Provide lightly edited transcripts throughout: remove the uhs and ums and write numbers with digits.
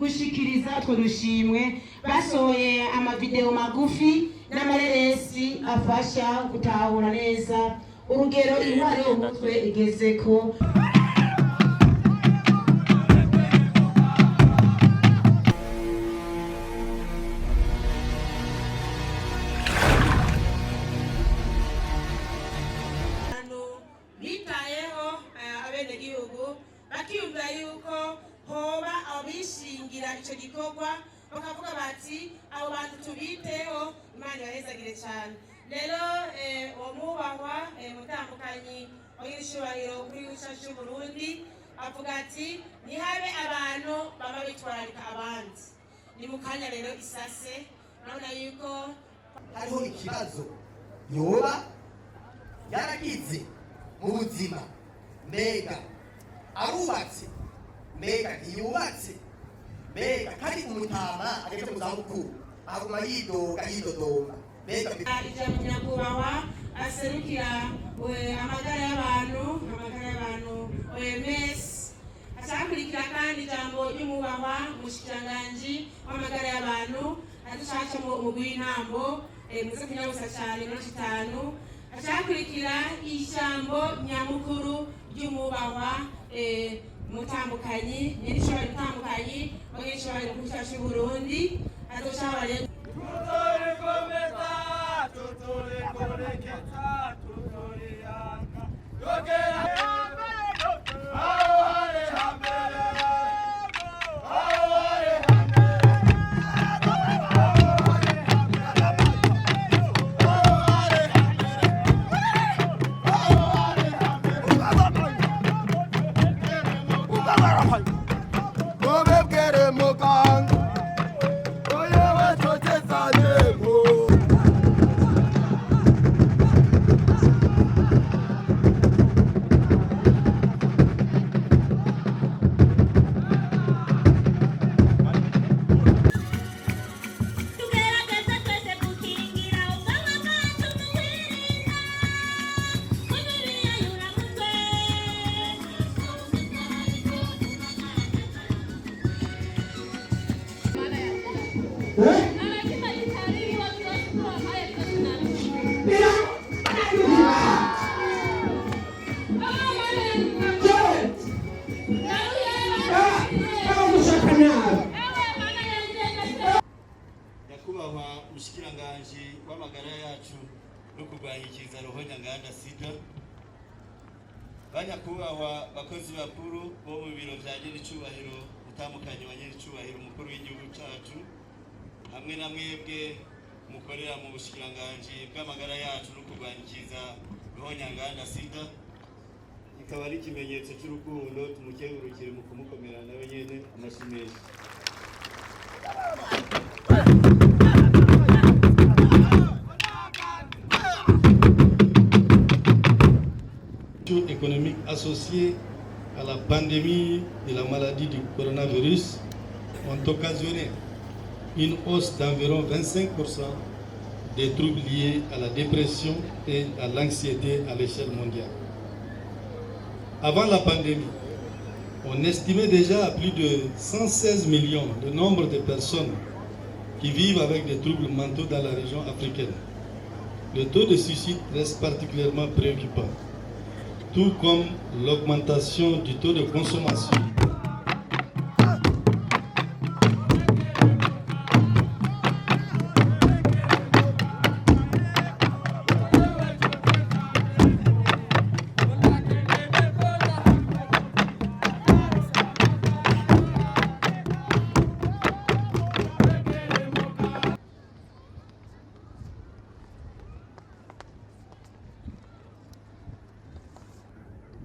Gushikiriza utwo dushimwe basohoye amavideo magufi n'amareresi afasha gutahura neza urugero indwara yo mu mutwe igezeko. Abantu bitayeho abenegihugu bakiyumvira yuko hoba abishingira ico gikorwa, bakavuga bati: "Abo bantu tubiteho." Imana ibahezagire cyane. Rero uwo mwubahwa mutambukanyi w'icubahiro kuri gihugu cyacu cy'Uburundi avuga ati: "Ntihabe abantu baba bitwararika abandi." Ni mu kanya rero isase urabona yuko Hariho ikibazo yoba yaragize mu buzima. Mbega arubatse? Mbega ntiyubatse? Mbega kari umutama ageze mu zabukuru aguma yidoga, yidodomba? Mbega Ijambo nyakubahwa aserukira amagara y'abantu OMS. Acakurikira kandi ijambo ry'umubahwa umushikiranganji w'amagara y'abantu, aducacamo umugwi w'intambo. Muze kunyabusa cyane iminota 5. Acakurikira ijambo nyamukuru ry'umubahwa mutambukanyi nyir'ishobora mutambukanyi w'nyir'ishobora mukuru cyacu cy'Uburundi, azoca rero. Tutorikomeza, tutorikorekeza, tutoriyanga yogera aho hari hambere, aho hari hambere, aho hari hambere, aho hari hambere, aho hari hambere. Mubibwire muganga oyewe totezanyemo. Tugerageza twese gukingira ubwonko bwacu mu kwirinda imibiri yayuramutwe. Gushaka nabi. Nyakubahwa mushikiranganji w'amagara yacu no kurwanya ikiza ruhonyanganda sida, banyakubahwa bakozi bakuru bo mu biro vya nyiricubahiro mutandukanye wa nyiricubahiro umukuru w'igihugu cacu, hamwe na mwebwe mukorera mu bushikiranganji bw'amagara yacu no kurwanya ikiza ruhonyanganda sida, kikaba ari ikimenyetso cy'urukundo, tumukengurukire mu kumukomera nawe nyene amashyi menshi. Économique associée à la pandémie de la maladie du coronavirus ont occasionné une hausse d'environ 25% des troubles liés à la dépression et à l'anxiété à l'échelle mondiale. Avant la pandémie, on estimait déjà à plus de 116 millions le nombre de personnes qui vivent avec des troubles mentaux dans la région africaine. Le taux de suicide reste particulièrement préoccupant, tout comme l'augmentation du taux de consommation.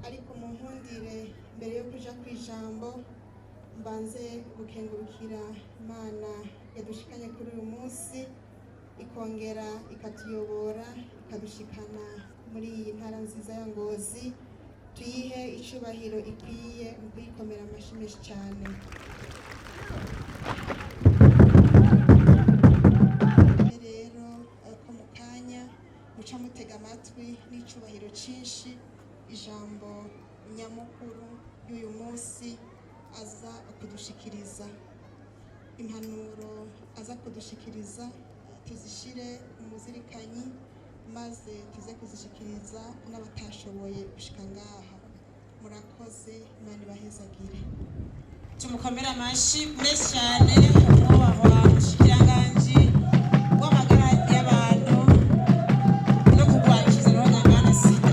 Ariko mu nkundire, mbere yo kuja ku ijambo, mbanze gukengurukira Imana yadushikanye kuri uyu munsi, ikongera ikatuyobora, ikadushikana muri iyi ntara nziza ya Ngozi. Tuyihe icubahiro ikwiye mu kuyikomera amashyi menshi cyane. Rero ko mu kanya muca mutega amatwi n'icubahiro cyinshi ijambo nyamukuru y'uyu munsi aza kudushikiriza. Impanuro aza kudushikiriza tuzishire umuzirikanyi, maze tuze kuzishikiriza n'abatashoboye gushika ngaha. Murakoze, Imana ibahezagire. Tumukomere amashi menshi cyane umwubahwa mushikiranganji w'amagara y'abantu no kurwanya rohonyangana sida.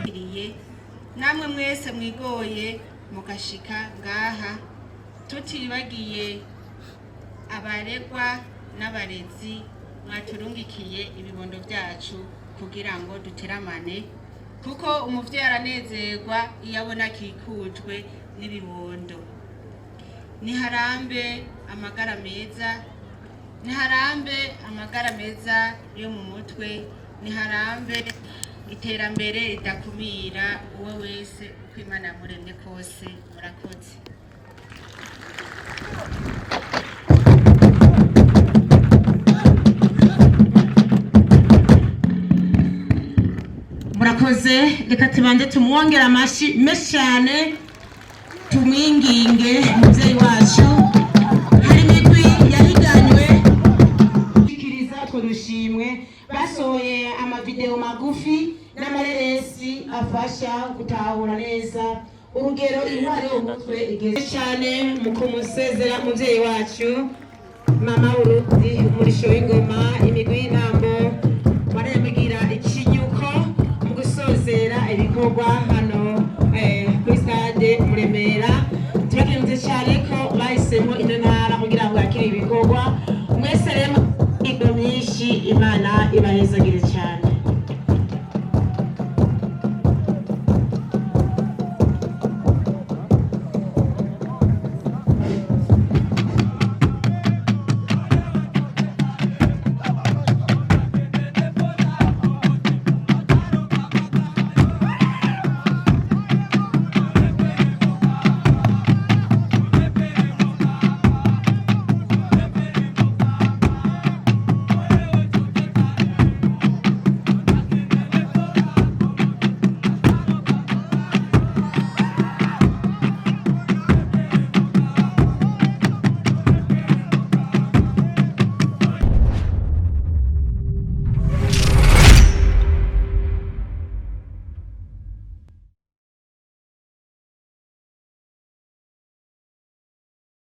Iriye namwe mwese mwigoye mugashika ngaha, tutibagiye abaregwa n'abarezi mwaturungikiye ibibondo byacu kugira ngo duteramane, kuko umuvyeyi aranezerwa iyo abona akikujwe n'ibibondo. Niharambe amagara meza, niharambe amagara meza yo mu mutwe, niharambe iterambere ridakumira uwo wese uko Imana yamuremye kose. Murakoze. Murakoze. Reka tubanze tumwongere amashi menshi cyane, tumwinginge umubyeyi wacu. Hari imigwi yahiganywe shikiriza utwo dushimwe. Basohoye amavideo magufi n'amareresi afasha gutahura neza urugero intwari yo mu mutwe igeze cyane. Mu kumusezera umubyeyi wacu mama Burundi, umurisho w'ingoma, imigwi y'intambo barayamugira ikinyuko mu gusozera ibikorwa hano kuri stade Muremera. Turakenze cyane ko bahisemo ino ntara kugira ngo yakire ibikorwa. Mwese